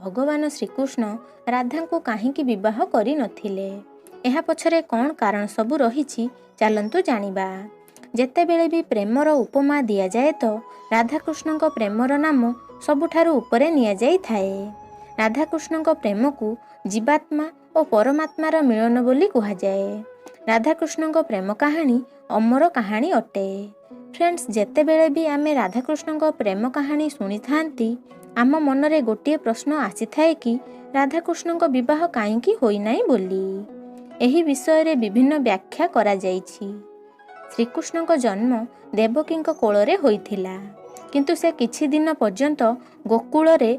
ଭଗବାନ ଶ୍ରୀକୃଷ୍ଣ ରାଧାଙ୍କୁ କାହିଁକି ବିବାହ କରିନଥିଲେ? ଏହା ପଛରେ କ'ଣ କାରଣ ସବୁ ରହିଛି, ଚାଲନ୍ତୁ ଜାଣିବା। ଯେତେବେଳେ ବି ପ୍ରେମର ଉପମା ଦିଆଯାଏ ତ ରାଧାକୃଷ୍ଣଙ୍କ ପ୍ରେମର ନାମ ସବୁଠାରୁ ଉପରେ ନିଆଯାଇଥାଏ। ରାଧାକୃଷ୍ଣଙ୍କ ପ୍ରେମକୁ ଜୀବାତ୍ମା ଓ ପରମାତ୍ମାର ମିଳନ ବୋଲି କୁହାଯାଏ। ରାଧାକୃଷ୍ଣଙ୍କ ପ୍ରେମ କାହାଣୀ ଅମର କାହାଣୀ ଅଟେ। ଫ୍ରେଣ୍ଡସ୍, ଯେତେବେଳେ ବି ଆମେ ରାଧାକୃଷ୍ଣଙ୍କ ପ୍ରେମ କାହାଣୀ ଶୁଣିଥାନ୍ତି, ଆମ ମନରେ ଗୋଟିଏ ପ୍ରଶ୍ନ ଆସିଥାଏ କି ରାଧାକୃଷ୍ଣଙ୍କ ବିବାହ କାହିଁକି ହୋଇନାହିଁ ବୋଲି। ଏହି ବିଷୟରେ ବିଭିନ୍ନ ବ୍ୟାଖ୍ୟା କରାଯାଇଛି। ଶ୍ରୀକୃଷ୍ଣଙ୍କ ଜନ୍ମ ଦେବକୀଙ୍କ କୋଳରେ ହୋଇଥିଲା, କିନ୍ତୁ ସେ କିଛି ଦିନ ପର୍ଯ୍ୟନ୍ତ ଗୋକୁଳରେ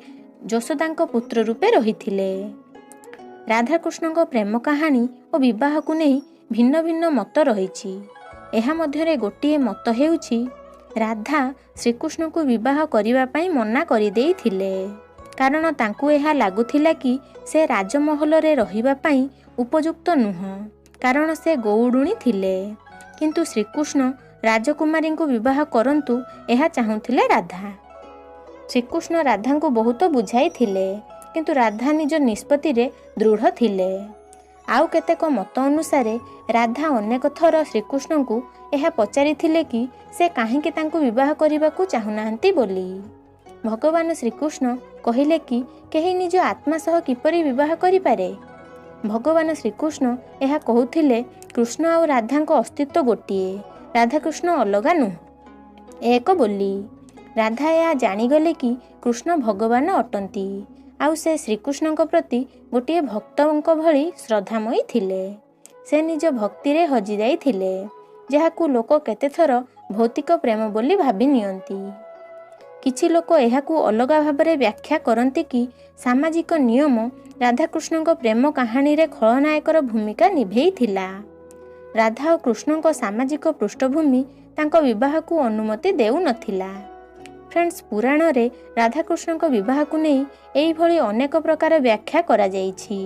ଯଶୋଦାଙ୍କ ପୁତ୍ର ରୂପେ ରହିଥିଲେ। ରାଧାକୃଷ୍ଣଙ୍କ ପ୍ରେମ କାହାଣୀ ଓ ବିବାହକୁ ନେଇ ଭିନ୍ନ ଭିନ୍ନ ମତ ରହିଛି। ଏହା ମଧ୍ୟରେ ଗୋଟିଏ ମତ ହେଉଛି, ରାଧା ଶ୍ରୀକୃଷ୍ଣଙ୍କୁ ବିବାହ କରିବା ପାଇଁ ମନା କରିଦେଇଥିଲେ, କାରଣ ତାଙ୍କୁ ଏହା ଲାଗୁଥିଲା କି ସେ ରାଜମହଲରେ ରହିବା ପାଇଁ ଉପଯୁକ୍ତ ନୁହଁ, କାରଣ ସେ ଗଉଡ଼ୁଣୀ ଥିଲେ। କିନ୍ତୁ ଶ୍ରୀକୃଷ୍ଣ ରାଜକୁମାରୀଙ୍କୁ ବିବାହ କରନ୍ତୁ, ଏହା ଚାହୁଁଥିଲେ ରାଧା। ଶ୍ରୀକୃଷ୍ଣ ରାଧାଙ୍କୁ ବହୁତ ବୁଝାଇଥିଲେ, କିନ୍ତୁ ରାଧା ନିଜ ନିଷ୍ପତ୍ତିରେ ଦୃଢ଼ ଥିଲେ। ଆଉ କେତେକ ମତ ଅନୁସାରେ ରାଧା ଅନେକ ଥର ଶ୍ରୀକୃଷ୍ଣଙ୍କୁ ଏହା ପଚାରିଥିଲେ କି ସେ କାହିଁକି ତାଙ୍କୁ ବିବାହ କରିବାକୁ ଚାହୁଁନାହାନ୍ତି ବୋଲି। ଭଗବାନ ଶ୍ରୀକୃଷ୍ଣ କହିଲେ କି କେହି ନିଜ ଆତ୍ମା ସହ କିପରି ବିବାହ କରିପାରେ? ଭଗବାନ ଶ୍ରୀକୃଷ୍ଣ ଏହା କହୁଥିଲେ, କୃଷ୍ଣ ଆଉ ରାଧାଙ୍କ ଅସ୍ତିତ୍ୱ ଗୋଟିଏ, ରାଧାକୃଷ୍ଣ ଅଲଗା ନୁହଁ, ଏକ ବୋଲି। ରାଧା ଏହା ଜାଣିଗଲେ କି କୃଷ୍ଣ ଭଗବାନ ଅଟନ୍ତି, ଆଉ ସେ ଶ୍ରୀକୃଷ୍ଣଙ୍କ ପ୍ରତି ଗୋଟିଏ ଭକ୍ତଙ୍କ ଭଳି ଶ୍ରଦ୍ଧାମୟୀ ଥିଲେ। ସେ ନିଜ ଭକ୍ତିରେ ହଜିଯାଇଥିଲେ, ଯାହାକୁ ଲୋକ କେତେଥର ଭୌତିକ ପ୍ରେମ ବୋଲି ଭାବି ନିଅନ୍ତି। କିଛି ଲୋକ ଏହାକୁ ଅଲଗା ଭାବରେ ବ୍ୟାଖ୍ୟା କରନ୍ତି କି ସାମାଜିକ ନିୟମ ରାଧାକୃଷ୍ଣଙ୍କ ପ୍ରେମ କାହାଣୀରେ ଖଳନାୟକର ଭୂମିକା ନିଭେଇଥିଲା। ରାଧା ଓ କୃଷ୍ଣଙ୍କ ସାମାଜିକ ପୃଷ୍ଠଭୂମି ତାଙ୍କ ବିବାହକୁ ଅନୁମତି ଦେଉନଥିଲା। ଫ୍ରେଣ୍ଡସ୍, ପୁରାଣରେ ରାଧାକୃଷ୍ଣଙ୍କ ବିବାହକୁ ନେଇ ଏଇଭଳି ଅନେକ ପ୍ରକାର ବ୍ୟାଖ୍ୟା କରାଯାଇଛି।